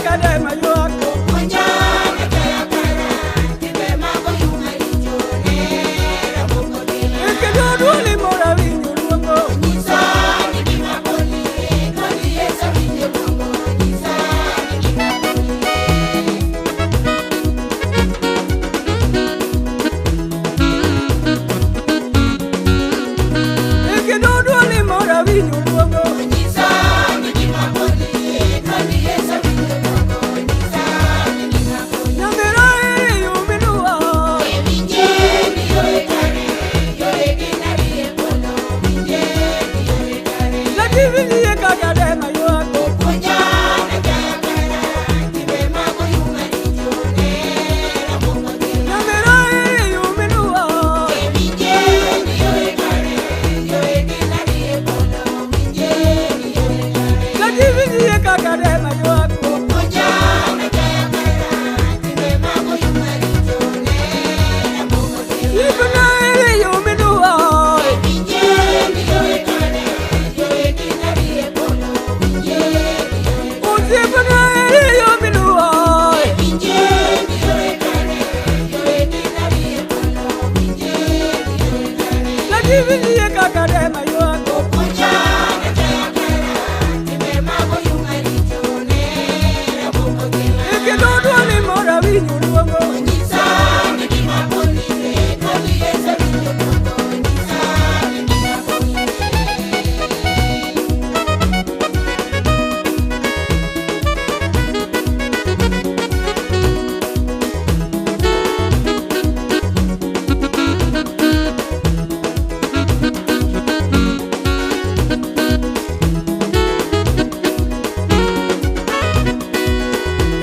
kaka dema ywak. Kendo duoli mora winjo luongo. Kendo duoli mora winjo luongo. Nyamera ere yo minuwa. Laki winji kaka dema ywak. Nyamera ere yo minuwa. Laki winji kaka dema ywak. Ibna ere yo minuwa. Ujibna ere yo minuwa. Laki winji kaka dema ywak. Kendo duoli mora winjo luongo.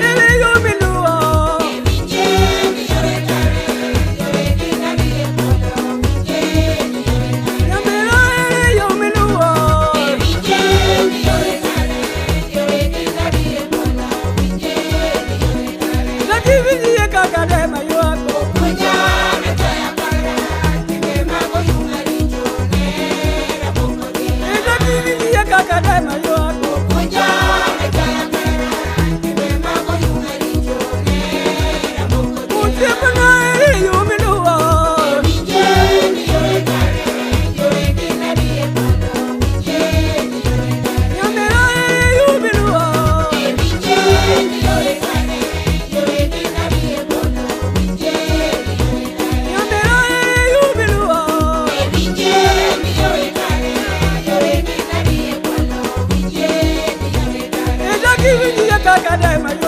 Ere yo minuwa. Nyamera ere yo minuwa. Laki winji kaka dema ywak. Laki winji kaka dema ywak. Ujibna ere yo minuwa. Nyamera ere yo minuwa. Nyamera ere yo minuwa. Laki winji kaka dema ywak.